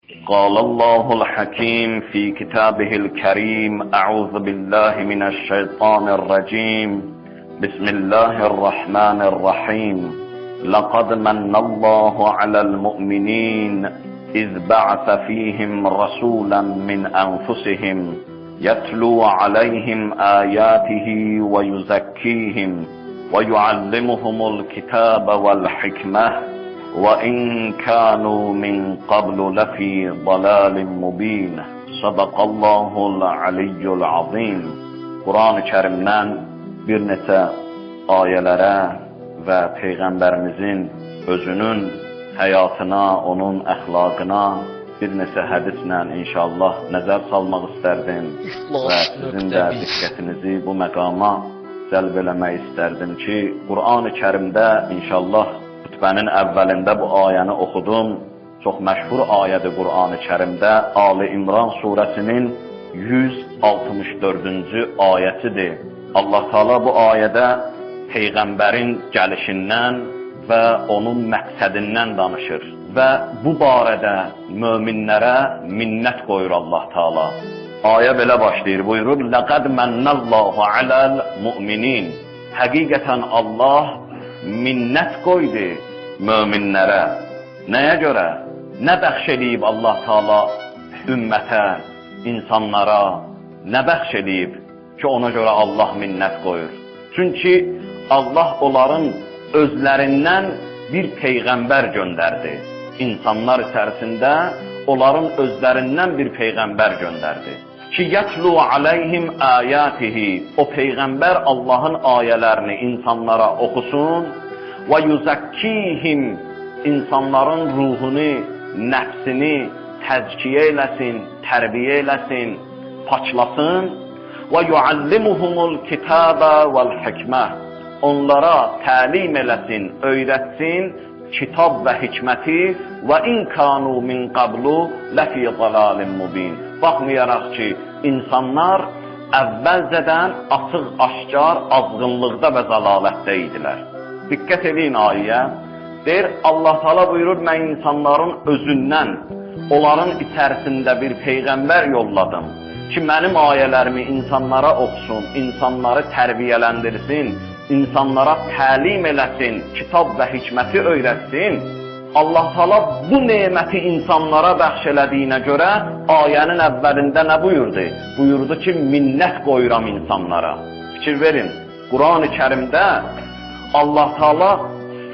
قال الله الحكيم في كتابه الكريم أعوذ بالله من الشيطان الرجيم بسم الله الرحمن الرحيم لقد من الله على المؤمنين إذ بعث فيهم رسولا من أنفسهم يتلو عليهم آياته ويزكيهم ويعلمهم الكتاب والحكمة وإن كانوا من قبل لفي ضلال مبين صدق الله العلي العظيم. Qur'an-ı Kərimdən bir neçə ayələrə və Peyğəmbərimizin özünün həyatına, onun əxlaqına bir neçə hədislə inşallah nəzər salmaq istərdim və sizin də diqqətinizi bu məqama cəlb eləmək istərdim ki, Qur'an-ı Kərimdə inşallah xütbənin əvvəlində bu ayəni oxudum. Çox məşhur ayədir Qur'an-ı Kərimdə. Ali İmran surəsinin 164-cü ayəsidir. Allah Teala bu ayədə Peyğəmbərin gəlişindən və onun məqsədindən danışır və bu barədə möminlərə minnət qoyur Allah Teala. Ayə belə başlayır, buyurur: "Ləqəd mənnəllahu aləl mu'minin." Həqiqətən Allah minnət qoydu möminlərə. Nəyə görə? Nə bəxş eləyib Allah Teala ümmətə, insanlara? Nə bəxş eləyib ki, ona görə Allah minnət qoyur? Çünki Allah onların özlərindən bir peyğəmbər göndərdi. İnsanlar içərisində onların özlərindən bir peyğəmbər göndərdi. Ki, yətlu aleyhim ayatihi. O peyğəmbər Allahın ayələrini insanlara oxusun və yuzakkihim, insanların ruhunu, nəfsini təzkiyə eləsin, tərbiyə eləsin, paklasın və yuallimuhumul kitaba vəl hikmə. Onlara təlim eləsin, öyrətsin kitab və hikməti və in kanu min qablu ləfi dalalin mubin. Baxmayaraq ki, insanlar əvvəlcədən açıq-aşkar azğınlıqda və zəlalətdə idilər. Diqqət edin ayəyə. Deyir, Allah Teala buyurur, mən insanların özündən, onların içərisində bir peyğəmbər yolladım ki, mənim ayələrimi insanlara oxusun, insanları tərbiyələndirsin, insanlara təlim eləsin, kitab və hikməti öyrətsin. Allah Teala bu neməti insanlara bəxş elədiyinə görə ayənin əvvəlində nə buyurdu? Buyurdu ki, minnət qoyuram insanlara. Fikir verin, Qur'an-ı Kərimdə Allah Teala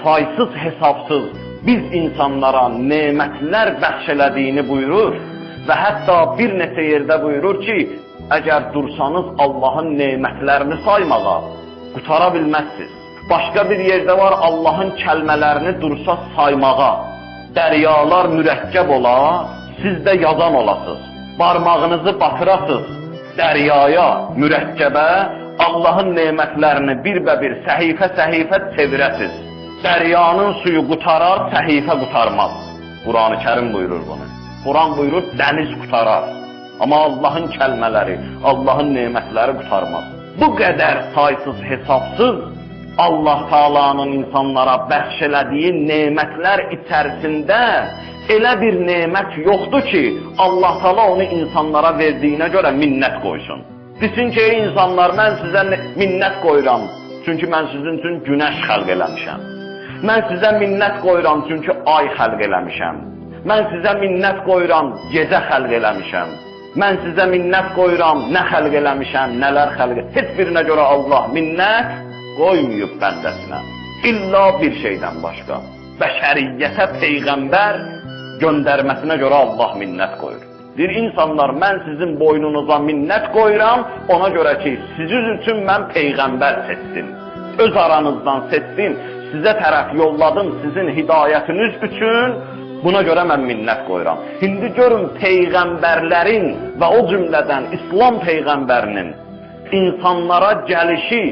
saysız hesabsız biz insanlara nemətlər bəxş elədiyini buyurur və hətta bir neçə yerdə buyurur ki, əgər dursanız Allahın nemətlərini saymağa, qutara bilməzsiniz. Başqa bir yerdə var Allahın kəlmələrini dursa saymağa, dəryalar mürəkkəb ola, siz də yazan olasınız. Barmağınızı batırasınız dəryaya, mürəkkəbə, Allahın nemətlərini bir-bə-bir, səhifə-səhifə çevirəsiniz. Dəryanın suyu qutarar, səhifə qutarmaz. Qur'an-ı Kərim buyurur bunu. Quran buyurur, dəniz qutarar. Amma Allahın kəlmələri, Allahın nemətləri qutarmaz. Bu qədər saysız, hesabsız Allah Taala'nın insanlara bəxş elədiyi nemətlər içərisində elə bir nemət yoxdur ki, Allah Taala onu insanlara verdiyinə görə minnət qoysun. Desin ki, ey insanlar, mən sizə minnət qoyuram, çünki mən sizin üçün günəş xəlq eləmişəm. Mən sizə minnət qoyuram, çünki ay xəlq eləmişəm. Mən sizə minnət qoyuram, gecə xəlq eləmişəm. Mən sizə minnət qoyuram, nə xəlq eləmişəm, nələr xəlq eləmişəm. Heç birinə görə Allah minnət qoymayıb bəndəsinə. İlla bir şeydən başqa. Bəşəriyyətə peyğəmbər göndərməsinə görə Allah minnət qoyur. Deyir, insanlar, mən sizin boynunuza minnət qoyuram, ona görə ki, sizin üçün mən peyğəmbər seçdim. Öz aranızdan seçdim, sizə tərəf yolladım sizin hidayətiniz üçün, buna görə mən minnət qoyuram. İndi görün, peyğəmbərlərin və o cümlədən İslam peyğəmbərinin insanlara gəlişi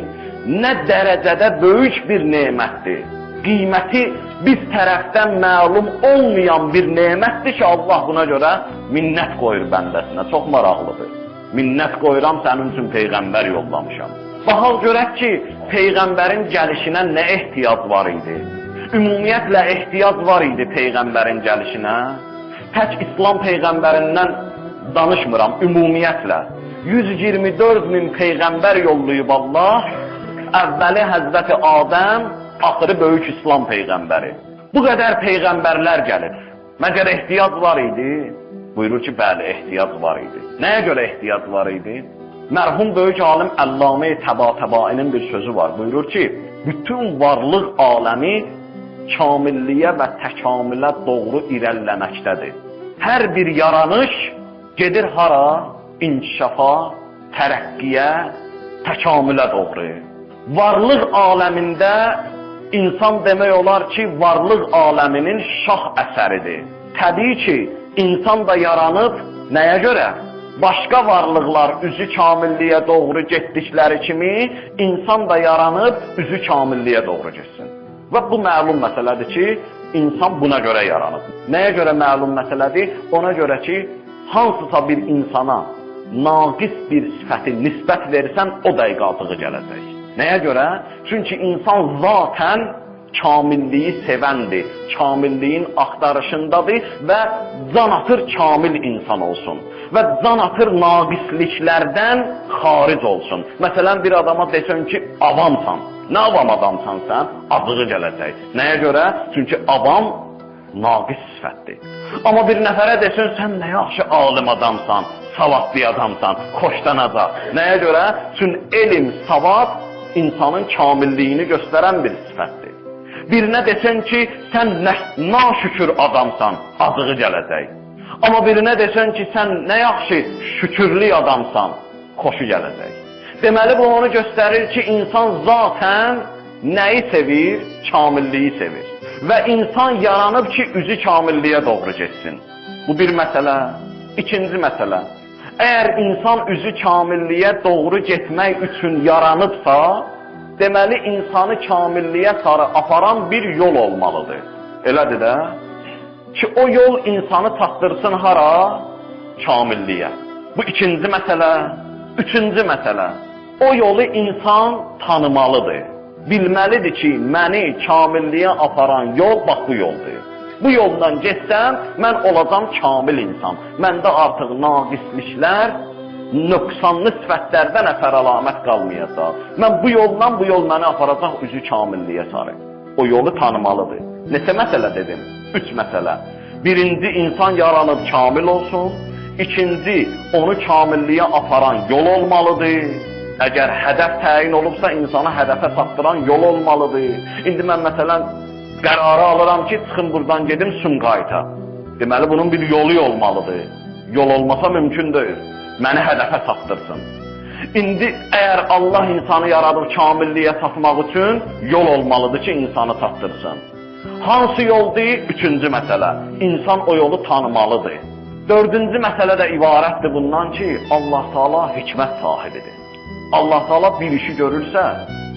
nə dərəcədə böyük bir nemətdir. Qiyməti biz tərəfdən məlum olmayan bir nemətdir ki, Allah buna görə minnət qoyur bəndəsinə. Çox maraqlıdır. Minnət qoyuram, sənin üçün peyğəmbər yollamışam. Baxaq görək ki, peyğəmbərin gəlişinə nə ehtiyac var idi? Ümumiyyətlə ehtiyac var idi peyğəmbərin gəlişinə? Tək İslam peyğəmbərindən danışmıram, ümumiyyətlə. 124 min peyğəmbər yollayıb Allah, əvvəli Həzrəti Adəm, axırı böyük İslam peyğəmbəri. Bu qədər peyğəmbərlər gəlib. Məgər ehtiyac var idi? Buyurur ki, bəli, ehtiyac var idi. Nəyə görə ehtiyac var idi? Mərhum böyük alim Əllamə Təbatəbainin bir sözü var. Buyurur ki, bütün varlıq aləmi kamilliyə və təkamülə doğru irəliləməkdədir. Hər bir yaranış gedir hara? İnkişafa, tərəqqiyə, təkamülə doğru. Varlıq aləmində insan demək olar ki, varlıq aləminin şah əsəridir. Təbii ki, insan da yaranıb nəyə görə? Başqa varlıqlar üzü kamilliyə doğru getdikləri kimi, insan da yaranıb üzü kamilliyə doğru getsin. Və bu məlum məsələdir ki, insan buna görə yaranıb. Nəyə görə məlum məsələdir? Ona görə ki, hansısa bir insana naqis bir sifəti nisbət versən, o dəqiqə atığı gələcək. Nəyə görə? Çünki insan zaten kamilliyi sevəndir, kamilliyin axtarışındadır və can atır kamil insan olsun və can atır naqisliklərdən xaric olsun. Məsələn, bir adama desən ki, avamsan. Nə avam adamsan sən? Acığı gələcək. Nəyə görə? Çünki avam naqis sifətdir. Amma bir nəfərə desən, sən nə yaxşı alim adamsan, savadlı adamsan, xoşlanacaq. Nəyə görə? Çünki elm, savad insanın kamilliyini göstərən bir sifətdir. Birinə desən ki, sən naşükür adamsan, acığı gələcək. Amma birinə desən ki, sən nə yaxşı şükürlü adamsan, xoşu gələcək. Deməli, bu onu göstərir ki, insan zaten nəyi sevir? Kamilliyi sevir. Və insan yaranıb ki, üzü kamilliyə doğru getsin. Bu bir məsələ. İkinci məsələ. Əgər insan üzü kamilliyə doğru getmək üçün yaranıbsa, deməli, insanı kamilliyə sarı aparan bir yol olmalıdır. Elədir də? Ki, o yol insanı çatdırsın hara? Kamilliyə. Bu ikinci məsələ. Üçüncü məsələ. O yolu insan tanımalıdır. Bilməlidir ki, məni kamilliyə aparan yol bax bu yoldur. Bu yolla getsəm, mən olacam kamil insan. Məndə artıq naqisliklər, nöqsanlı sifətlərdən əsər əlamət qalmayacaq. Mən bu yolla, bu yol məni aparacaq üzü kamilliyə sarı. O yolu tanımalıdır. Neçə məsələ dedim? Üç məsələ. Birinci, insan yaranıb kamil olsun. İkinci, onu kamilliyə aparan yol olmalıdır. Əgər hədəf təyin olubsa, insana hədəfə çatdıran yol olmalıdır. İndi mən məsələn, qərarı alıram ki, çıxım buradan gedim Sumqayıta. Deməli, bunun bir yolu olmalıdır. Yol olmasa mümkün deyil. Məni hədəfə çatdırsın. İndi əgər Allah insanı yaradıb kamilliyə çatmaq üçün, yol olmalıdır ki, insanı çatdırsın. Hansı yoldur? Üçüncü məsələ. İnsan o yolu tanımalıdır. Dördüncü məsələ də ibarətdir bundan ki, Allah Teala hikmət sahibidir. Allah Teala bir işi görürsə,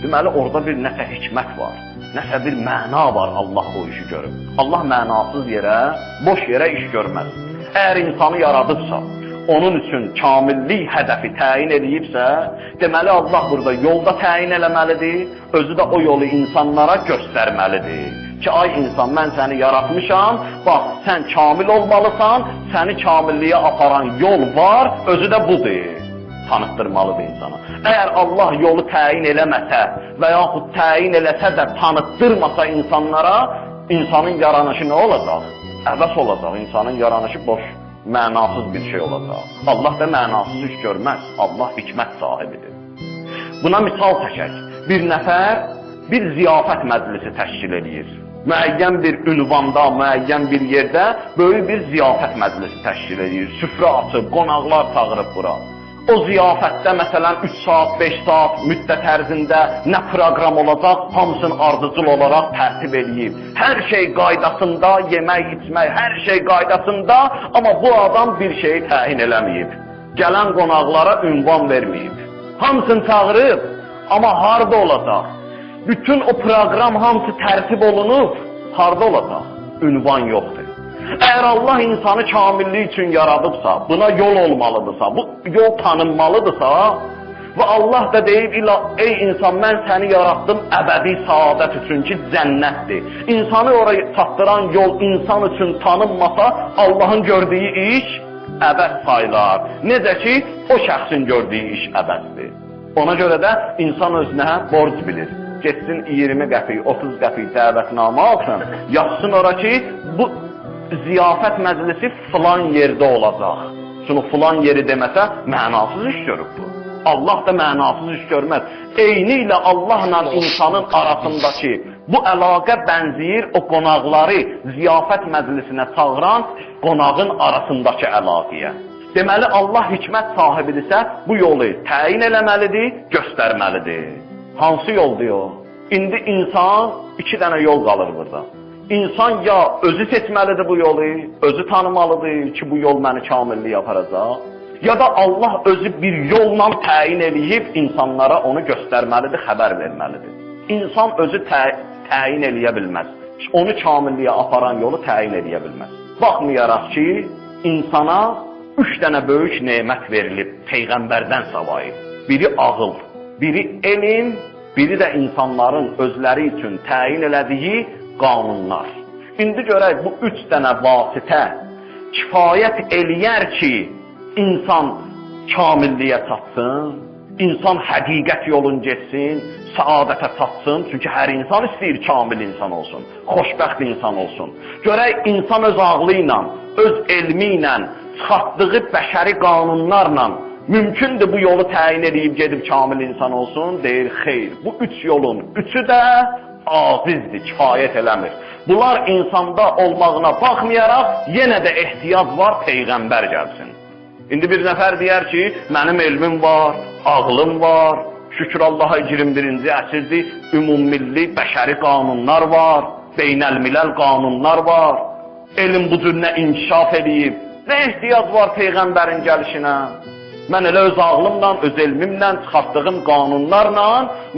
deməli orada bir nəsə hikmət var, nəsə bir məna var Allah o işi görüb. Allah mənasız yerə, boş yerə iş görməz. Əgər insanı yaradıbsa, onun üçün kamillik hədəfi təyin edibsə, deməli Allah burada yolda təyin eləməlidir, özü də o yolu insanlara göstərməlidir. Ki, ay insan, mən səni yaratmışam, bax, sən kamil olmalısan, səni kamilliyə aparan yol var, özü də budur. Tanıtdırmalıdır insana. Əgər Allah yolu təyin eləməsə və yaxud təyin eləsə də tanıtdırmasa insanlara, insanın yaranışı nə olacaq? Əbəs olacaq, insanın yaranışı boş, mənasız bir şey olacaq. Allah da mənasız iş görməz, Allah hikmət sahibidir. Buna misal çəkək. Bir nəfər bir ziyafət məclisi təşkil eləyir. Müəyyən bir ünvanda, müəyyən bir yerdə böyük bir ziyafət məclisi təşkil eləyir. Süfrə açıb, qonaqlar çağırıb bura. O ziyafətdə məsələn 3 saat, 5 saat müddət ərzində nə proqram olacaq, hamısını ardıcıl olaraq tərtib eləyib. Hər şey qaydasında, yemək, içmək, hər şey qaydasında, amma bu adam bir şeyi təyin eləməyib. Gələn qonaqlara ünvan verməyib. Hamısını çağırıb, amma harda olacaq? Bütün o proqram hamısı tərtib olunub, harda olacaq? Ünvan yoxdur. Əgər Allah insanı kamillik üçün yaradıbsa, buna yol olmalıdırsa, bu yol tanınmalıdırsa, Və Allah da deyib, ey insan, mən səni yaratdım əbədi saadət üçün ki, cənnətdir. İnsanı oraya çatdıran yol insan üçün tanınmasa, Allahın gördüyü iş əbəs sayılar. Necə ki, o şəxsin gördüyü iş əbəsdir. Ona görə də insan özünə borc bilir. Getsin 20 qəpik, 30 qəpik dəvətnamə alsın, yazsın ora ki, bu ziyafət məclisi filan yerdə olacaq. Şunu filan yeri deməsə, mənasız iş görüb bu. Allah da mənasız iş görməz. Eyni ilə Allahla insanın arasındakı bu əlaqə bənzəyir o qonaqları ziyafət məclisinə çağıran qonağın arasındakı əlaqəyə. Deməli, Allah hikmət sahibidirsə, bu yolu təyin eləməlidir, göstərməlidir. Hansı yoldur o? İndi insan, iki dənə yol qalır burada. İnsan ya özü seçməlidir bu yolu, özü tanımalıdır ki, bu yol məni kamilliyə aparacaq, ya da Allah özü bir yolla təyin eləyib insanlara onu göstərməlidir, xəbər verməlidir. İnsan özü təyin eləyə bilməz. Onu kamilliyə aparan yolu təyin eləyə bilməz. Baxmayaraq ki, insana 3 dənə böyük nemət verilib Peyğəmbərdən savayı. Biri ağıl, biri elm, biri də insanların özləri üçün təyin elədiyi qanunlar. İndi görək bu 3 dənə vasitə kifayət eləyər ki, insan kamilliyə çatsın, insan həqiqət yolun getsin, saadətə çatsın. Çünki hər insan istəyir kamil insan olsun, xoşbəxt insan olsun. Görək insan öz ağlı ilə, öz elmi ilə, çıxartdığı bəşəri qanunlarla mümkündür bu yolu təyin edib gedib kamil insan olsun? Deyir, xeyr. Bu 3 yolun üçü də azizdir, kifayət eləmir. Bunlar insanda olmağına baxmayaraq, yenə də ehtiyac var Peyğəmbər gəlsin. İndi bir nəfər deyər ki, mənim elmim var, ağlım var, şükür Allaha 21-ci əsrdir, ümummilli bəşəri qanunlar var, beynəlmiləl qanunlar var, elm bu cür nə inkişaf eləyib, nə ehtiyac var Peyğəmbərin gəlişinə? Mən elə öz ağlımla, öz elmimlə, çıxartdığım qanunlarla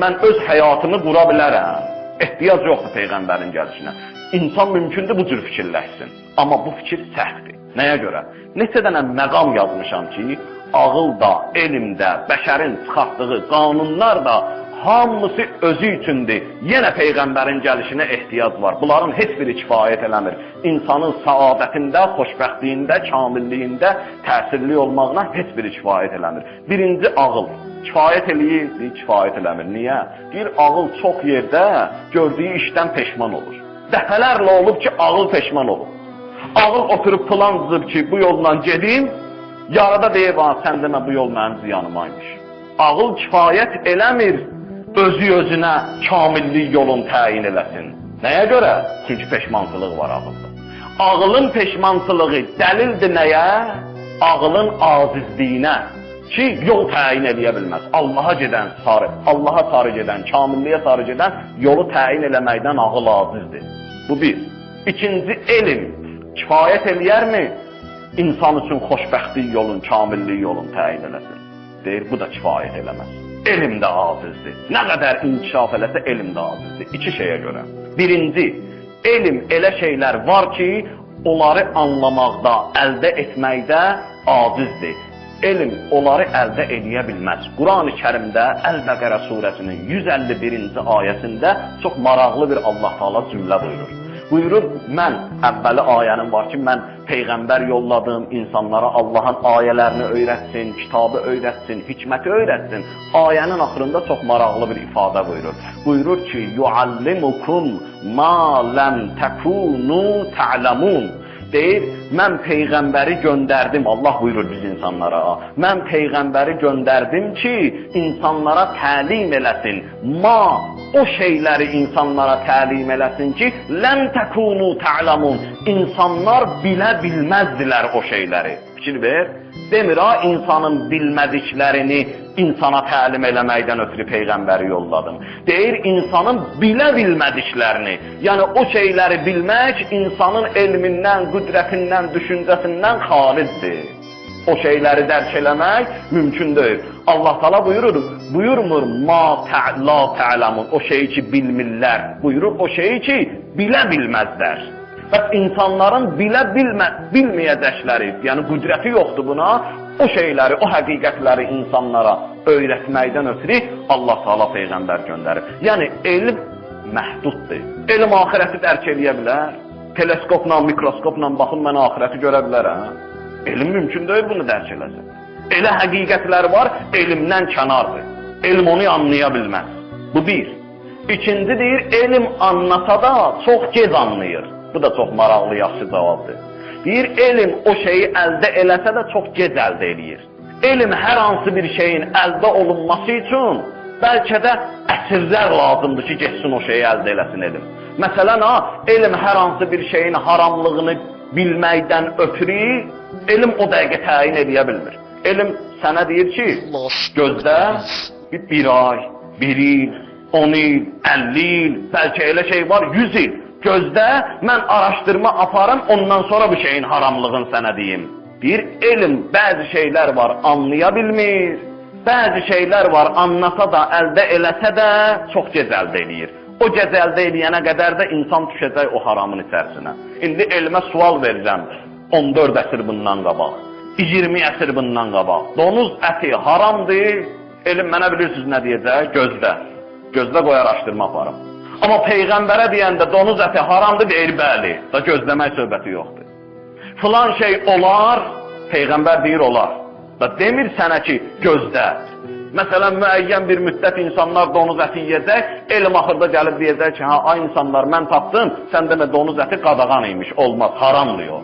mən öz həyatımı qura bilərəm. Ehtiyac yoxdur Peyğəmbərin gəlişinə. İnsan mümkündür bu cür fikirləşsin. Amma bu fikir səhvdir. Nəyə görə? Neçə dənə məqam yazmışam ki, ağıl da, elm də, bəşərin çıxartdığı qanunlar da hamısı özü üçündür. Yenə Peyğəmbərin gəlişinə ehtiyac var. Bunların heç biri kifayət eləmir. İnsanın saadətində, xoşbəxtliyində, kamilliyində təsirli olmağına heç biri kifayət eləmir. Birinci ağıl. Kifayət eləyir, deyir, kifayət eləmir. Niyə? Deyir, ağıl çox yerdə gördüyü işdən peşman olur. Dəfələrlə olub ki, ağıl peşman olub. Ağıl oturub plan cızıb ki, bu yolla gedim, yarıda deyib, sən demə bu yol mənim ziyanımaymış. Ağıl kifayət eləmir, özü özünə kamillik yolun təyin eləsin. Nəyə görə? Çünki peşmançılıq var ağılda. Ağılın peşmançılığı dəlildir nəyə? Ağılın azizliyinə ki, yol təyin eləyə bilməz. Allaha gedən sarı, Allaha sarı gedən, kamilliyə sarı gedən yolu təyin eləməkdən ağıl azizdir. Bu bir. İkinci, elm. Kifayət eləyərmi? İnsan üçün xoşbəxtlik yolun, kamillik yolun təyin eləsin. Deyir, bu da kifayət eləməz. Elm də azizdir. Nə qədər inkişaf eləsə, elm də azizdir. İki şeyə görə. Birinci, elm elə şeylər var ki, onları anlamaqda, əldə etməkdə acizdir. Elm onları əldə eləyə bilməz. Quran-ı Kərimdə Əl-Bəqərə surəsinin 151-ci ayəsində çox maraqlı bir Allah Taala cümlə buyurur. Buyurur, mən, əvvəli ayənin var ki, mən Peyğəmbər yolladım, insanlara Allahın ayələrini öyrətsin, kitabı öyrətsin, hikməti öyrətsin. Ayənin axırında çox maraqlı bir ifadə buyurur. Buyurur ki, yuallimukum ma ləm təkunu ta'lamun. Deyir, mən Peyğəmbəri göndərdim, Allah buyurur biz insanlara. Mən Peyğəmbəri göndərdim ki, insanlara təlim eləsin. Ma, o şeyləri insanlara təlim eləsin ki, ləm təkunu ta'lamun. İnsanlar bilə bilməzdilər o şeyləri. Fikir ver, demir ha, insanın bilmədiklərini insana təlim eləməkdən ötürü Peyğəmbəri yolladım. Deyir, insanın bilə bilmədiklərini, yəni o şeyləri bilmək insanın elmindən, qüdrətindən, düşüncəsindən xaricdir. O şeyləri dərk eləmək mümkün deyil. Allah Taala buyurur, buyurmur ma la ta'lamun, o şeyi ki bilmirlər. Buyurur o şeyi ki bilə bilməzlər. Bəs insanların bilməyəcəkləri, yəni qüdrəti yoxdur buna, o şeyləri, o həqiqətləri insanlara öyrətməkdən ötürü Allah Teala peyğəmbər göndərir. Yəni elm məhduddur. Elm axirəti dərk eləyə bilər. Teleskopla, mikroskopla baxın, mən axirəti görə bilərəm. Elm mümkün deyil bunu dərk eləsin. Elə həqiqətlər var, elmdən kənardır. Elm onu anlaya bilməz. Bu bir. İkinci deyir, elm anlasa da çox gec anlayır. Bu da çox maraqlı, yaxşı cavabdır. Deyir, elm o şeyi əldə eləsə də çox gec əldə eləyir. Elm hər hansı bir şeyin əldə olunması üçün bəlkə də əsrlər lazımdır ki, getsin o şeyi əldə eləsin elm. Məsələn, elm hər hansı bir şeyin haramlığını bilməkdən ötürü elm o dəqiqə təyin eləyə bilmir. Elm sənə deyir ki, gözlə bir ay, bir il, 10 il, 50 il, bəlkə elə şey var 100 il. Gözlə, mən araşdırma aparım, ondan sonra bu şeyin haramlığını sənə deyim. Deyir, elm bəzi şeylər var, anlaya bilmir. Bəzi şeylər var, anlasa da, əldə eləsə də çox gec əldə eləyir. O gec əldə eləyənə qədər də insan düşəcək o haramın içərisinə. İndi elmə sual verirəm, 14 əsr bundan qabaq, 20 əsr bundan qabaq. Donuz əti haramdır, elm mənə bilirsiniz nə deyəcək? Gözlə. Gözlə qoy araşdırma aparım. Amma peyğəmbərə deyəndə donuz əti haramdır, deyir bəli. Da gözləmək söhbəti yoxdur. Filan şey olar, peyğəmbər deyir olar. Da demir sənə ki, gözlə. Məsələn, müəyyən bir müddət insanlar donuz əti yeyəcək, elm axırda gəlib deyəcək ki, hə, ay insanlar, mən tapdım, sən demə donuz əti qadağan imiş, olmaz, haramdır o.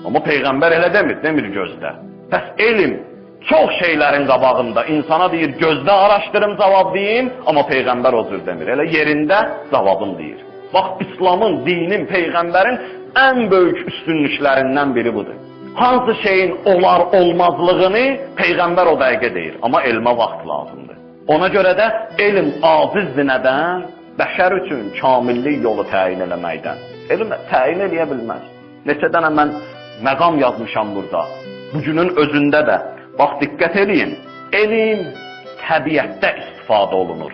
Amma peyğəmbər elə demir, demir gözlə. Bəs elm çox şeylərin qabağında insana deyir, gözlə araşdırım, cavab deyim, amma peyğəmbər o cür demir. Elə yerində cavabın deyir. Bax, İslamın, dinin, peyğəmbərin ən böyük üstünlüklərindən biri budur. Hansı şeyin olar olmazlığını peyğəmbər o dəqiqə deyir, amma elmə vaxt lazımdır. Ona görə də elm acizdir nədən? Bəşər üçün kamillik yolu təyin eləməkdən. Elm təyin eləyə bilməz. Neçə dənə mən məqam yazmışam burada. Bugünün özündə də. Bax, diqqət eləyin, elm təbiətdə istifadə olunur.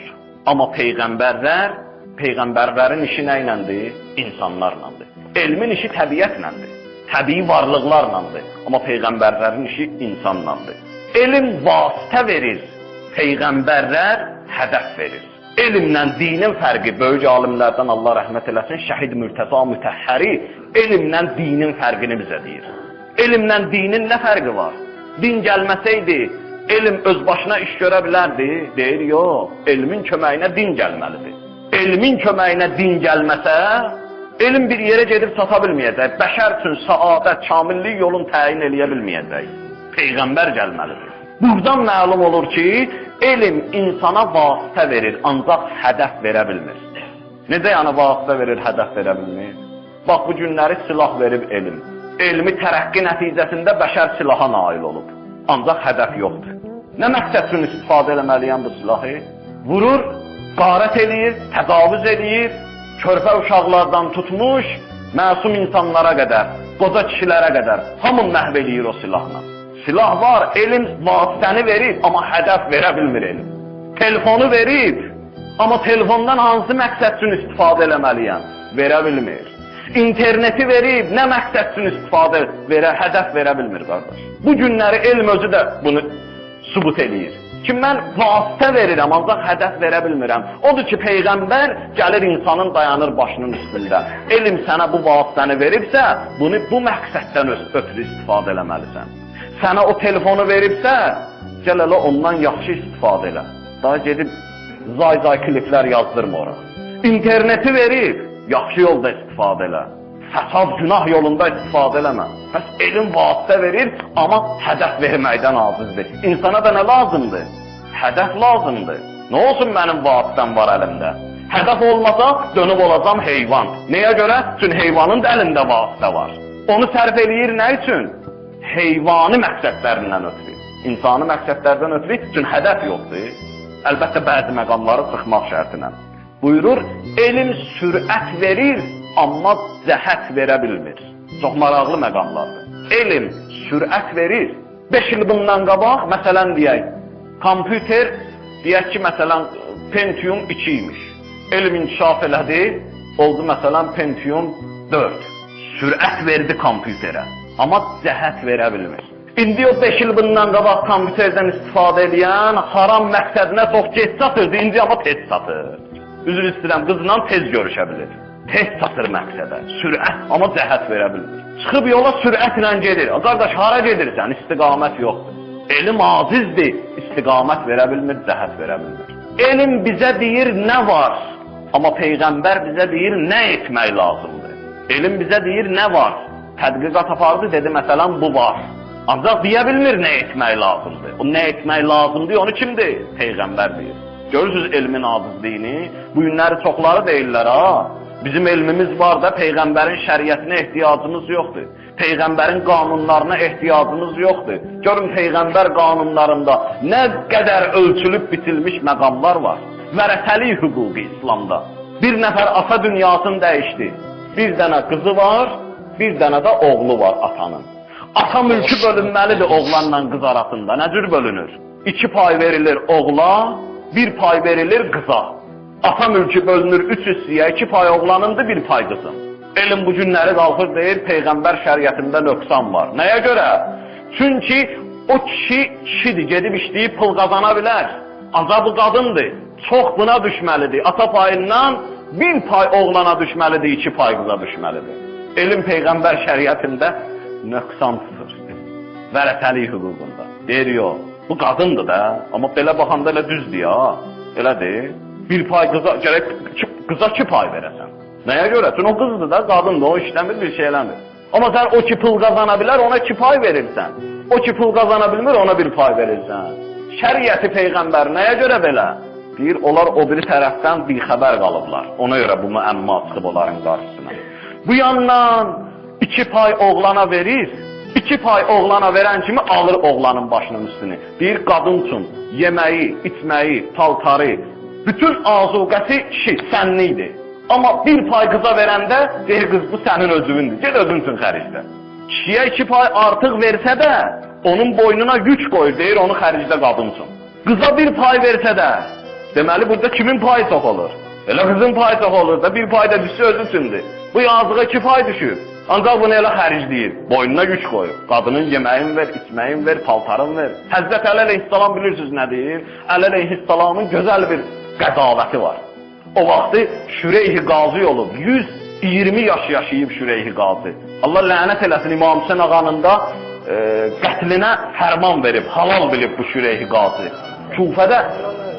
Amma peyğəmbərlərin işi nə iləndir? İnsanlarlandır. Elmin işi təbiətləndir, təbii varlıqlarlandır. Amma peyğəmbərlərin işi insanlandır. Elm vasitə verir, peyğəmbərlər hədəf verir. Elmlə dinin fərqi, böyük alimlərdən Allah rəhmət eləsin, Şəhid Mürtəza Mütəhhəri elmlə dinin fərqini bizə deyir. Elmlə dinin nə fərqi var? Din gəlməsəydi, elm öz başına iş görə bilərdi. Deyir, yox, elmin köməyinə din gəlməlidir. Elmin köməyinə din gəlməsə, elm bir yerə gedib çata bilməyəcək. Bəşər üçün saadət, kamillik yolunu təyin eləyə bilməyəcək. Peyğəmbər gəlməlidir. Buradan məlum olur ki, elm insana vasitə verir, ancaq hədəf verə bilmir. Necə yəni vasitə verir, hədəf verə bilmir? Bax, bu günləri silah verib elm. Elmi tərəqqi nəticəsində bəşər silaha nail olub. Ancaq hədəf yoxdur. Nə məqsəd üçün istifadə eləməliyəm bu silahı? Vurur, qarət eləyir, təcavüz eləyir, körpə uşaqlardan tutmuş, məsum insanlara qədər, qoca kişilərə qədər hamı məhv eləyir o silahla. Silah var, elm vasitəni verib, amma hədəf verə bilmir elm. Telefonu verib, amma telefondan hansı məqsəd üçün istifadə eləməliyəm? Verə bilmir. İnterneti verib, nə məqsəd üçün istifadə verə, hədəf verə bilmir qardaş. Bu günləri elm özü də bunu sübut eləyir. Ki, mən vasitə verirəm, ancaq hədəf verə bilmirəm. Odur ki, peyğəmbər gəlir insanın dayanır başının üstündə. Elm sənə bu vasitəni veribsə, bunu bu məqsəddən ötürü istifadə eləməlisən. Sənə o telefonu veribsə, gəl elə ondan yaxşı istifadə elə. Daha gedib zay-zay kliplər yazdırma ora. İnterneti verib, yaxşı yolda istifadə elə. Fəsad, günah yolunda istifadə eləmə. Bəs elm vasitə verir, amma hədəf verməkdən acizdir. İnsana da nə lazımdır? Hədəf lazımdır. Nə olsun mənim vasitəm var əlimdə? Hədəf olmasa dönüb olacam heyvan. Nəyə görə? Çünki heyvanın da əlində vasitə var. Onu sərf eləyir nə üçün? Heyvani məqsədlərindən ötürü. İnsani məqsədlərdən ötürü, çünki hədəf yoxdur. Əlbəttə bəzi məqamları çıxmaq şərtinə. Buyurur, elm sürət verir, amma cəhət verə bilmir. Çox maraqlı məqamlardır. Elm sürət verir. 5 il bundan qabaq, məsələn deyək, kompüter, deyək ki, məsələn, Pentium 2 imiş. Elm inkişaf elədi, oldu məsələn Pentium 4. Sürət verdi kompüterə, amma cəhət verə bilmir. İndi o 5 il bundan qabaq kompüterdən istifadə eləyən haram məqsədinə çox gec çatırdı, indi amma tez çatır. Üzr istəyirəm, qızla tez görüşə bilir. Tez çatır məqsədə, sürət, amma cəhət verə bilmir. Çıxıb yola sürətlə gedir. Qardaş, hara gedirsən? İstiqamət yoxdur. Elm acizdir, istiqamət verə bilmir, cəhət verə bilmir. Elm bizə deyir nə var, amma Peyğəmbər bizə deyir nə etmək lazımdır. Elm bizə deyir nə var. Tədqiqat apardı, dedi məsələn bu var. Ancaq deyə bilmir nə etmək lazımdır. O nə etmək lazımdır, onu kim deyir? Peyğəmbər deyir. Görürsünüz elmin acizliyini? Bu günləri çoxları deyirlər ha. Bizim elmimiz var da Peyğəmbərin şəriətinə ehtiyacımız yoxdur. Peyğəmbərin qanunlarına ehtiyacımız yoxdur. Görün Peyğəmbər qanunlarında nə qədər ölçülüb bitilmiş məqamlar var. Vərəsəlik hüququ İslamda. Bir nəfər ata dünyasını dəyişdi. Bir dənə qızı var, bir dənə də oğlu var atanın. Ata mülkü bölünməlidir oğlanla qız arasında. Nə cür bölünür? 2 pay verilir oğla, 1 pay verilir qıza. Ata mülkü bölünür 3 hissəyə, 2 pay oğlanındır, 1 pay qızın. Elm bu günləri qalxır deyir, Peyğəmbər şəriətində nöqsan var. Nəyə görə? Çünki o kişi kişidir, gedib işləyib pul qazana bilər. Ancaq bu qadındır, çox buna düşməlidir. Ata payından 1 pay oğlana düşməlidir, 2 pay qıza düşməlidir. Elm Peyğəmbər şəriətində nöqsan tutur. Vərəsəlik hüququnda. Deyir, yox, bu qadındır da, amma belə baxanda elə düzdür ya, elədir. Bir pay qıza, gərək qıza 2 pay verəsən. Nəyə görə? Çünki o qızdır da, qadındır, o işləmir, bir şey eləmir. Amma sən o ki pul qazana bilər, ona 2 pay verirsən. O ki pul qazana bilmir, ona 1 pay verirsən. Şəriəti Peyğəmbər nəyə görə belə? Deyir, onlar o biri tərəfdən bixəbər qalıblar. Ona görə bu müəmma çıxıb onların qarşısına. Bu yandan 2 pay oğlana verir, 2 pay oğlana verən kimi alır oğlanın başının üstünü. Deyir, qadın üçün yeməyi, içməyi, paltarı, bütün azuqəsi kişi, sənlikdir. Amma 1 pay qıza verəndə, deyir, qız bu sənin özünündür, ged özün üçün xərclə. Kişiyə 2 pay artıq versə də, onun boynuna yük qoyur, deyir, onu xərclə qadın üçün. Qıza 1 pay versə də, deməli, burada kimin payı çox olur? Elə qızın payı çox olur da, 1 pay da düşsə özü üçündür. Bu yazığa 2 pay düşür. Ancaq bunu elə xərcləyir, boynuna yük qoyur. Qadının yeməyini ver, içməyini ver, paltarını ver. Həzrət Əli əleyhissalam bilirsiniz nə deyir? Əli əleyhissalamın gözəl bir qəzavəti var. O vaxtı Şüreyh-i Qazi olub, 120 yaş yaşayıb Şüreyh-i Qazi. Allah lənət eləsin İmam Hüseyn ağanın da qətlinə fərman verib, halal bilib bu Şüreyh-i Qazi. Kufədə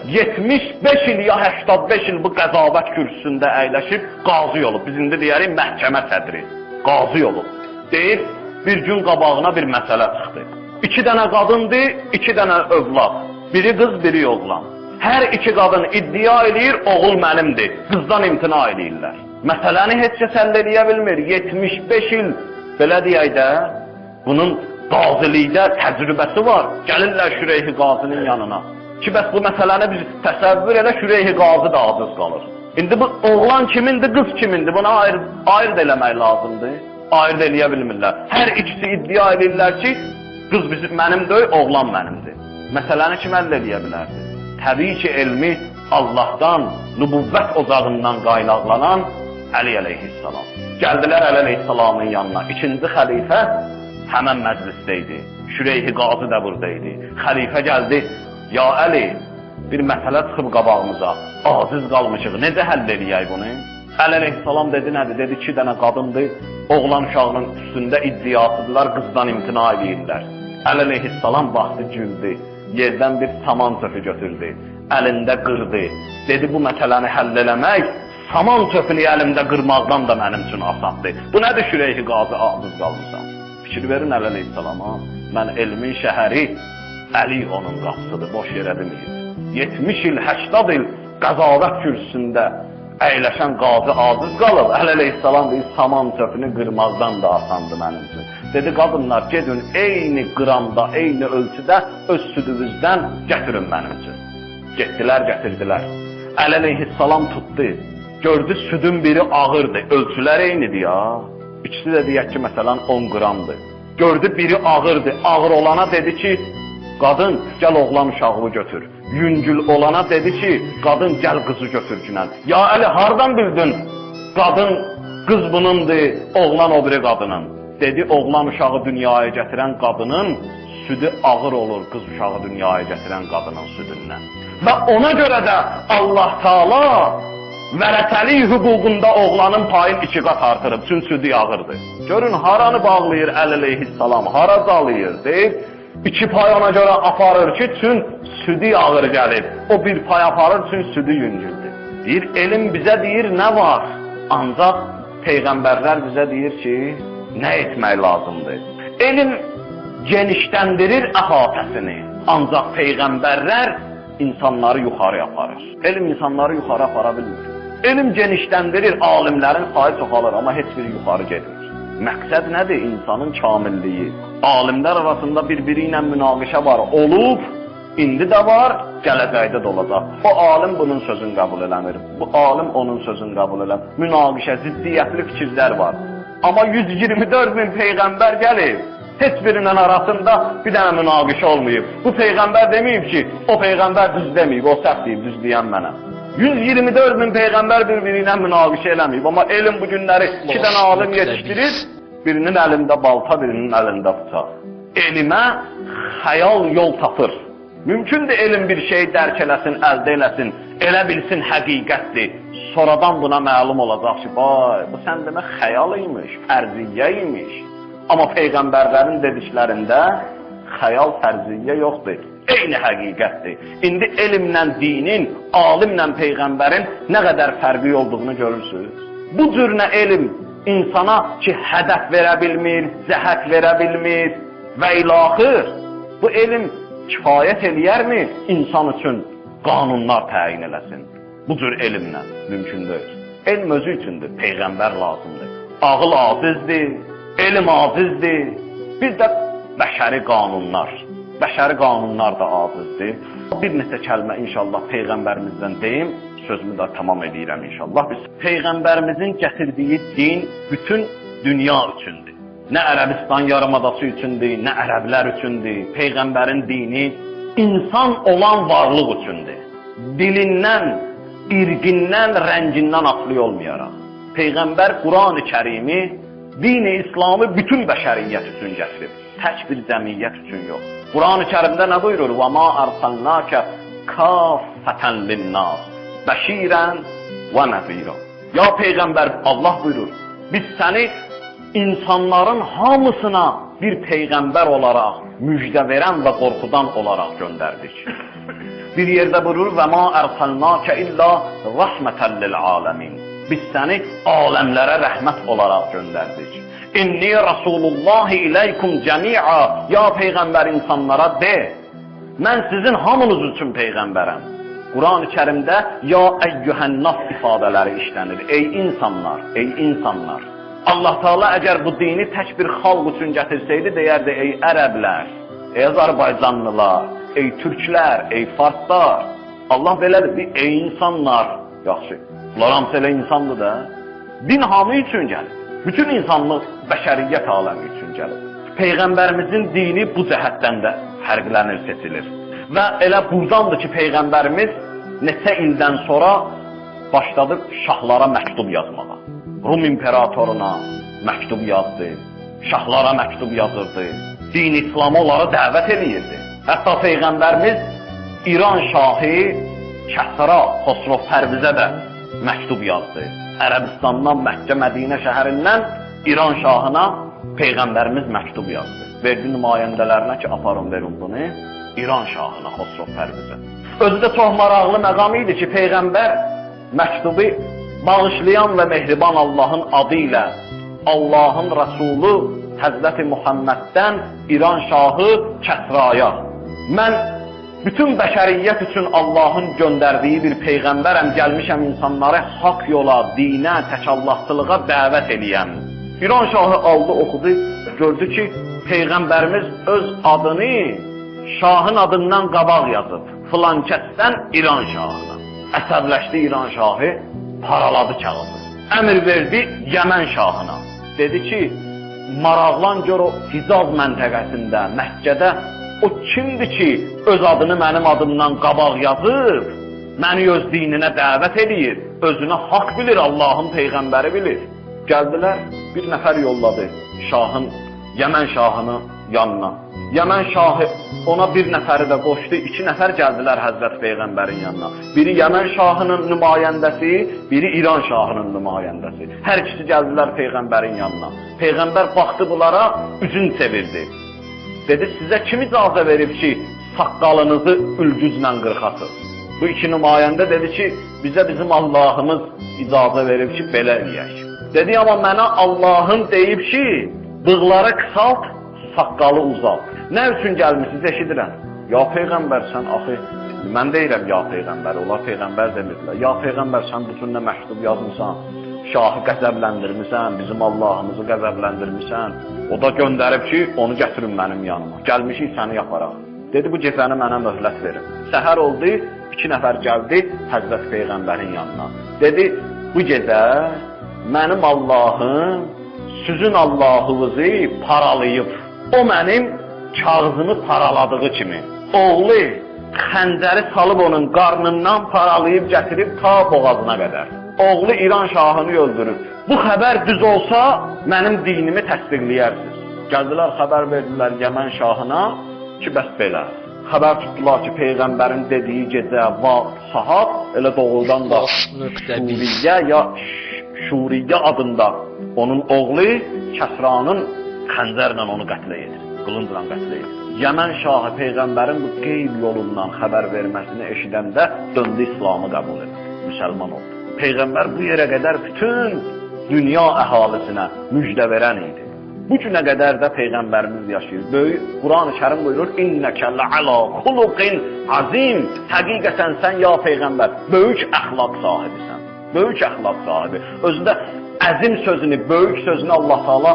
75 il ya 85 il bu qəzavət kürsüsündə əyləşib qazi olub. Biz indi deyərik məhkəmə sədri, qazi olub. Deyir, bir gün qabağına bir məsələ çıxdı. 2 dənə qadındır, 2 dənə övlad. Biri qız, biri oğlan. Hər iki qadın iddia eləyir, oğul mənimdir. Qızdan imtina eləyirlər. Məsələni heç kəs həll eləyə bilmir. 75 il, belə deyək də, bunun qazilikdə təcrübəsi var. Gəlirlər Şüreyh-i Qazinin yanına. Ki, bəs bu məsələni biz təsəvvür elə Şüreyh-i Qazi da aciz qalır. İndi bu oğlan kimindir, qız kimindir? Buna ayırt eləmək lazımdır. Ayırt eləyə bilmirlər. Hər ikisi iddia edirlər ki, qız bizim, mənim deyil, oğlan mənimdir. Məsələni kim həll eləyə bilərdi? Təbii ki, elmi Allahdan, nübüvvət ocağından qaynaqlanan Əli əleyhissalam. Gəldilər Əli əleyhissalamın yanına. İkinci xəlifə həmən məclisdə idi. Şüreyh-i Qazi də burada idi. Xəlifə gəldi, ya Əli, bir məsələ çıxıb qabağımıza, aciz qalmışıq, necə həll eləyək bunu? Əli əleyhissalam dedi, nədir? Dedi, 2 dənə qadındır, oğlan uşağının üstündə iddiasıdırlar, qızdan imtina edirlər. Əli əleyhissalam baxdı, güldü, yerdən bir saman çöpü götürdü, əlində qırdı. Dedi, bu məsələni həll eləmək, saman çöpünü əlimdə qırmaqdan da mənim üçün asandır. Bu nədir Şüreyh-i Qazi, aciz qalmışam? Fikir verin Əli əleyhissalama, mən elmin şəhəri, Əli onun qapısıdır, boş yerə deməyib. 70 il, 80 il qəzavət kürsüsündə əyləşən qazi aciz qalıb. Əli əleyhissalam deyir, saman çöpünü qırmaqdan da asandır mənim üçün. Dedi, qadınlar, gedin eyni qramda, eyni ölçüdə öz südünüzdən gətirin mənim üçün. Getdilər, gətirdilər. Əli əleyhissalam tutdu. Gördü, südün biri ağırdır, ölçülər eynidir ya. İkisi də deyək ki, məsələn, 10 qramdır. Gördü, biri ağırdır. Ağır olana dedi ki, qadın, gəl oğlan uşağını götür. Yüngül olana dedi ki, qadın, gəl qızı götür günən. Ya Əli, hardan bildin? Qadın Qız bunundur, oğlan o biri qadının. Dedi, oğlan uşağı dünyaya gətirən qadının südü ağır olur qız uşağı dünyaya gətirən qadının südündən. Və ona görə də Allah Taala vərəsəlik hüququnda oğlanın payını 2 qat artırıb, çünki südü ağırdır. Görün, haranı bağlayır Əli əleyhissalam, hara dalayır, deyib, 2 pay ona görə aparır ki, çünki südü ağır gəlib. O bir pay aparır, çünki südü yüngüldür. Deyir, elm bizə deyir, nə var? Ancaq peyğəmbərlər bizə deyir ki, nə etmək lazımdır? Elm genişləndirir əhatəsini, ancaq peyğəmbərlər insanları yuxarı aparır. Elm insanları yuxarı apara bilmir. Elm genişləndirir, alimlərin sayı çoxalır, amma heç biri yuxarı getmir. Məqsəd nədir? İnsanın kamilliyi. Alimlər arasında bir-biri ilə münaqişə var, olub, indi də var, gələcəkdə də olacaq. O alim bunun sözünü qəbul eləmir, bu alim onun sözünü qəbul eləmir. Münaqişə, ziddiyyətli fikirlər var. Amma 124 min peyğəmbər gəlib, heç birinin arasında bir dənə münaqişə olmayıb. Bu peyğəmbər deməyib ki, o peyğəmbər düz deməyib, o səhv deyib, düz deyən mənə. 124 min peyğəmbər bir-biri ilə münaqişə eləməyib. Amma elm bu günləri 2 dənə alim yetişdirir, birinin əlində balta, birinin əlində bıçaq. Elmə xəyal yol tapır. Mümkündür elm bir şeyi dərk eləsin, əldə eləsin, elə bilsin həqiqətdir. Sonradan buna məlum olacaq ki, vay, bu sən demə xəyal imiş, fərziyyə imiş. Amma peyğəmbərlərin dediklərində xəyal, fərziyyə yoxdur. Eyni həqiqətdir. İndi elmlə dinin, alimlə peyğəmbərin nə qədər fərqi olduğunu görürsünüz. Bu cür nə elm insana ki, hədəf verə bilmir, cəhət verə bilmir və ilaxır. Bu elm kifayət eləyərmi insan üçün qanunlar təyin eləsin? Bu cür elmlə mümkün deyil. Elm özü üçündür, peyğəmbər lazımdır. Ağıl acizdir, elm acizdir. Bir də bəşəri qanunlar. Bəşəri qanunlar da acizdir. Bir neçə kəlmə inşallah peyğəmbərimizdən deyim, sözümü də tamam edirəm inşallah. Biz peyğəmbərimizin gətirdiyi din bütün dünya üçündür. Nə Ərəbistan yarımadası üçündür, nə ərəblər üçündür. Peyğəmbərin dini insan olan varlıq üçündür. Dilindən, irqindən, rəngindən asılı olmayaraq. Peyğəmbər Quran-ı Kərimi, dini İslamı bütün bəşəriyyət üçün gətirib. Tək bir cəmiyyət üçün yox. Quran-ı Kərimdə nə buyurur? Və ma ərsalnəkə kaffətən linnâs, bəşirən və nəzirən. Ya Peyğəmbər, Allah buyurur, biz səni insanların hamısına bir peyğəmbər olaraq, müjdə verən və qorxudan olaraq göndərdik. Bir yerdə buyurur, və ma ərsalnəkə illə rəhmətən lil aləmin. Biz səni aləmlərə rəhmət olaraq göndərdik. İnni Rasulullahi iləykum cəmi'a. Ya Peyğəmbər insanlara de, mən sizin hamınız üçün Peyğəmbərəm. Quran-ı Kərimdə ya əyyühənnas ifadələri işlənir. Ey insanlar, ey insanlar. Allah Teala əgər bu dini tək bir xalq üçün gətirsəydi, deyərdi, ey ərəblər, ey Azərbaycanlılar, ey türklər, ey farslar. Allah belədir, ey insanlar. Yaxşı, bunlar hamısı elə insandır da. Din hamı üçün gəlir. Bütün insanlıq, bəşəriyyət aləmi üçün gəlir. Peyğəmbərimizin dini bu cəhətdən də fərqlənir, seçilir. Və elə burdandır ki, Peyğəmbərimiz neçə ildən sonra başladı şahlara məktub yazmağa. Rum imperatoruna məktub yazdı, şahlara məktub yazırdı, din İslamı onlara dəvət edirdi. Hətta Peyğəmbərimiz İran şahı Kəsra Xosrov Pərvizə də məktub yazdı. Ərəbistandan, Məkkə, Mədinə şəhərindən İran şahına Peyğəmbərimiz məktub yazdı. Verdi nümayəndələrinə ki, aparın, verin bunu İran şahına, Xosrov Pərvizə. Özü də çox maraqlı məqam idi ki, Peyğəmbər məktubu bağışlayan və mehriban Allahın adı ilə Allahın Rəsulu Həzrəti Muhamməddən İran şahı Kəsraya. Mən bütün bəşəriyyət üçün Allahın göndərdiyi bir peyğəmbərəm, gəlmişəm insanları haqq yola, dinə, təkallahçılığa dəvət eləyəm. İran şahı aldı, oxudu, gördü ki, Peyğəmbərimiz öz adını şahın adından qabaq yazıb, filan kəsdən İran şahına. Əsəbləşdi İran şahı, paraladı kağızı. Əmr verdi Yəmən şahına. Dedi ki, maraqlan gör o Hicaz məntəqəsində, Məkkədə o kimdir ki, öz adını mənim adımdan qabaq yazıb, məni öz dininə dəvət eləyir, özünə haqq bilir, Allahın Peyğəmbəri bilir. Gəldilər, bir nəfər yolladı şahın, Yəmən şahını yanına. Yəmən şahı ona bir nəfəri də qoşdu, 2 nəfər gəldilər Həzrət Peyğəmbərin yanına. Biri Yəmən şahının nümayəndəsi, biri İran şahının nümayəndəsi. Hər ikisi gəldilər Peyğəmbərin yanına. Peyğəmbər baxdı bunlara, üzün çevirdi. Dedi, sizə kim icazə verib ki, saqqalınızı ülgüclə qırxasınız? Bu iki nümayəndə dedi ki, bizə bizim Allahımız icazə verib ki, belə eləyək. Dedi, amma mənə Allahım deyib ki, bığları qısalt, saqqalı uzalt. Nə üçün gəlmişsiniz, eşidirəm. Ya Peyğəmbər, sən axı, mən deyirəm ya Peyğəmbər, onlar Peyğəmbər demirdilər. Ya Peyğəmbər, sən bu cür nə məktub yazmısan, şahı qəzəbləndirmisən, bizim Allahımızı qəzəbləndirmisən. O da göndərib ki, onu gətirin mənim yanıma. Gəlmişik səni yaparaq. Dedi, bu gecəni mənə möhlət verin. Səhər oldu, 2 nəfər gəldi Həzrət Peyğəmbərin yanına. Dedi, bu gecə mənim Allahım sizin Allahınızı paralayıb. O mənim kağızımı paraladığı kimi. Oğlu xəncəri salıb onun qarnından paralayıb gətirib ta boğazına qədər. Oğlu İran şahını öldürüb. Bu xəbər düz olsa mənim dinimi təsdiqləyərsiniz. Gəldilər, xəbər verdilər Yəmən şahına ki, bəs belə. Xəbər tutdular ki, Peyğəmbərin dediyi gecə, vaxt, saat elə doğrudan da Şuriyyə ya Şuriyyə adında onun oğlu Kəsranın xəncərlə onu qətlə edir, qılıncla qətlə edir. Yəmən şahı Peyğəmbərin bu qeyb yolundan xəbər verməsini eşidəndə döndü, İslamı qəbul etdi, müsəlman oldu. Peyğəmbər bu yerə qədər bütün dünya əhalisinə müjdə verən idi. Bu günə qədər də Peyğəmbərimiz yaşayır. Böyük Quran-ı Kərim buyurur, İnnəkə ləalə xuluqin azim. Həqiqətən sən ya Peyğəmbər böyük əxlaq sahibisən. Böyük əxlaq sahibi. Özü də əzim sözünü, böyük sözünü Allah Teala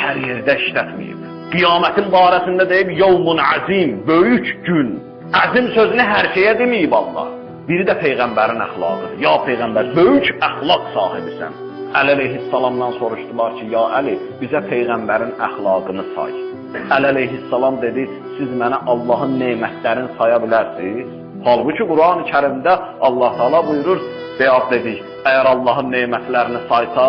hər yerdə işlətməyib. Qiyamətin barəsində deyib, yevmun azim, böyük gün. Əzim sözünü hər şeyə deməyib Allah. Biri də Peyğəmbərin əxlaqıdır. Ya Peyğəmbər, böyük əxlaq sahibisən. Əli əleyhissalamdan soruşdular ki, ya Əli, bizə Peyğəmbərin əxlaqını say. Əli əleyhissalam dedi, siz mənə Allahın nemətlərini saya bilərsiniz. Halbuki Quran-ı Kərimdə Allah Teala buyurur, beyaz dedik, əgər Allahın nemətlərini saysa,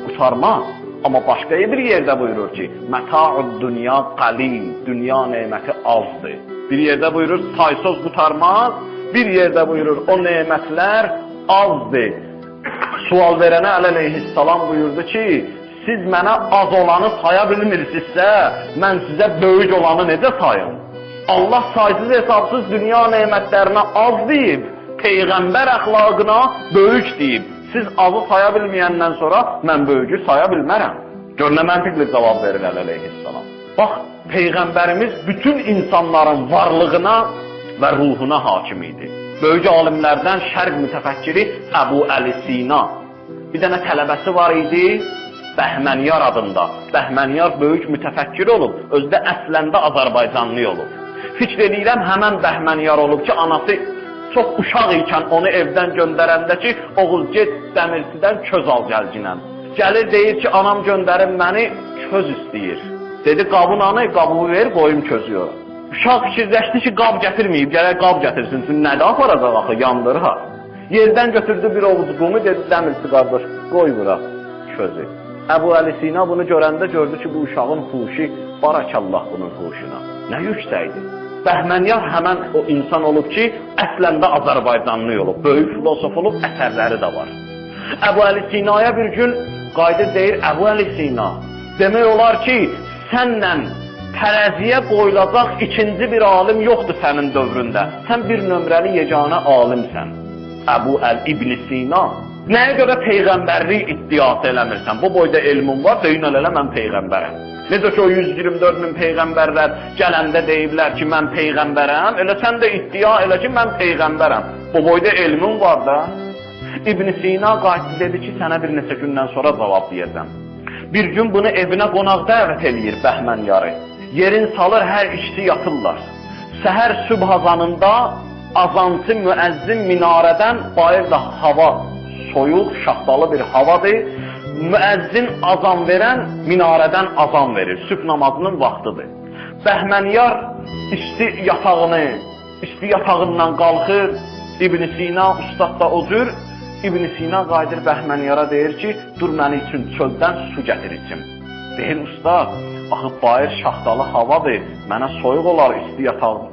qurtarmaz. Amma başqa bir yerdə buyurur ki, məta'ud dünya qalil, dünya neməti azdır. Bir yerdə buyurur, saysız qurtarmaz, bir yerdə buyurur, o nemətlər azdır. Sual verənə Əli əleyhissalam buyurdu ki, siz mənə az olanı saya bilmirsinizsə, mən sizə böyük olanı necə sayım? Allah saysız hesabsız dünya nemətlərinə az deyib, Peyğəmbər əxlaqına böyük deyib. Siz azı saya bilməyəndən sonra mən böyücü saya bilmərəm. Gör nə məntiqli cavab verir Əli əleyhissalam. Bax, Peyğəmbərimiz bütün insanların varlığına və ruhuna hakim idi. Böyük alimlərdən şərq mütəfəkkiri Əbu Əli Sina. Bir dənə tələbəsi var idi, Bəhmənyar adında. Bəhmənyar böyük mütəfəkkir olub, özü də əslində Azərbaycanlı olub. Fikr eləyirəm, həmən Bəhmənyar olub ki, anası çox uşaq ikən onu evdən göndərəndə ki, oğul get dəmirçidən köz al gəlginən. Gəlir deyir ki, anam göndərir məni, köz istəyir. Dedi, qabın anı, qabı ver, qoyum közü ora. Uşaq fikirləşdi ki, qab gətirməyib, gərək qab gətirsin, çünki nədə aparacaq axı, yandırır ha. Yerdən götürdü bir ovuc qumu, dedi, dəmirçi qardaş, qoy bura közü. Əbu Əli Sina bunu görəndə gördü ki, bu uşağın huşi, barakallah bunun huşuna. Nə yüksəkdir. Bəhmənyar həmən o insan olub ki, əslində Azərbaycanlı olub, böyük filosof olub, əsərləri də var. Əbu Əli Sinaya bir gün qayıdır deyir, Əbu Əli Sina, demək olar ki, sənlə tərəziyə qoyulacaq ikinci bir alim yoxdur sənin dövründə. Sən bir nömrəli yeganə alimsən. Əbu Əl İbn Sina. Nəyə görə peyğəmbərlik iddiası eləmirsən? Bu boyda elmin var, deyin elə mən peyğəmbərəm. Necə ki o 124 min peyğəmbərlər gələndə deyiblər ki, mən peyğəmbərəm, elə sən də iddia elə ki, mən peyğəmbərəm. Bu boyda elmin var da. İbn Sina qayıtdı, dedi ki, sənə bir neçə gündən sonra cavab deyəcəm. Bir gün bunu evinə qonaq dəvət eləyir Bəhmənyarı. Yerin salır, hər ikisi yatırlar. Səhər sübh azanında azançı müəzzin minarədən, bayırda hava soyuq, şaxtalı bir havadır. Müəzzin azan verən minarədən azan verir. Sübh namazının vaxtıdır. Bəhmənyar isti yatağından qalxır. İbn Sina ustad da o cür İbn Sina qayıdır Bəhməniyara deyir ki, dur məni üçün çöldən su gətir içim. Deyir, ustad, axı bayır şaxtalı havadır, mənə soyuq olar, isti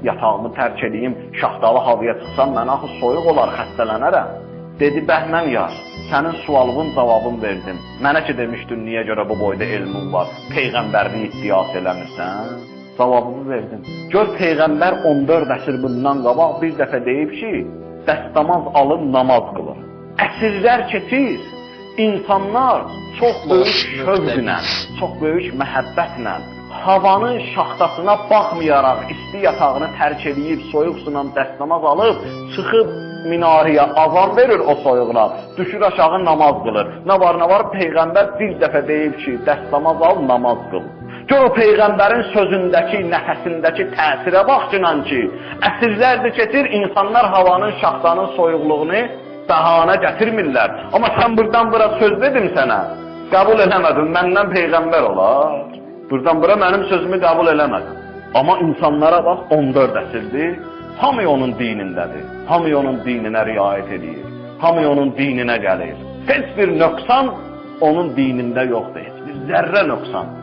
yatağımı tərk edeyim, şaxtalı havaya çıxsam, mənə axı soyuq olar, xəstələnərəm. Dedi, Bəhməniyar, sənin sualının cavabını verdim. Mənə ki demişdin, niyə görə bu boyda elmin var, peyğəmbərlik iddiası eləmirsən? Cavabımı verdim. Gör, peyğəmbər 14 əsr bundan qabaq bir dəfə deyib ki, dəstəmaz alın, namaz qılın. Əsrlər keçir, insanlar çox böyük şövqlə, çox böyük məhəbbətlə, havanın şaxtasına baxmayaraq isti yatağını tərk edib, soyuq suyla dəstəmaz alıb, çıxıb minarəyə azan verir o soyuqla, düşür aşağı namaz qılır. Nə var, nə var, peyğəmbər bir dəfə deyib ki, dəstəmaz al, namaz qıl. Gör o peyğəmbərin sözündəki, nəfəsindəki təsirə bax ki, əsrlərdir keçir, insanlar havanın, şaxtanın soyuqluğunu bəhanə gətirmirlər. Amma sən buradan bura söz dedim sənə, qəbul eləmədin, məndən peyğəmbər olar. Buradan bura mənim sözümü qəbul eləmədin. Amma insanlara bax, 14 əsrdir, hamı onun dinindədir, hamı onun dininə riayət edir, hamı onun dininə gəlir. Heç bir nöqsan onun dinində yoxdur, heç bir zərrə nöqsan.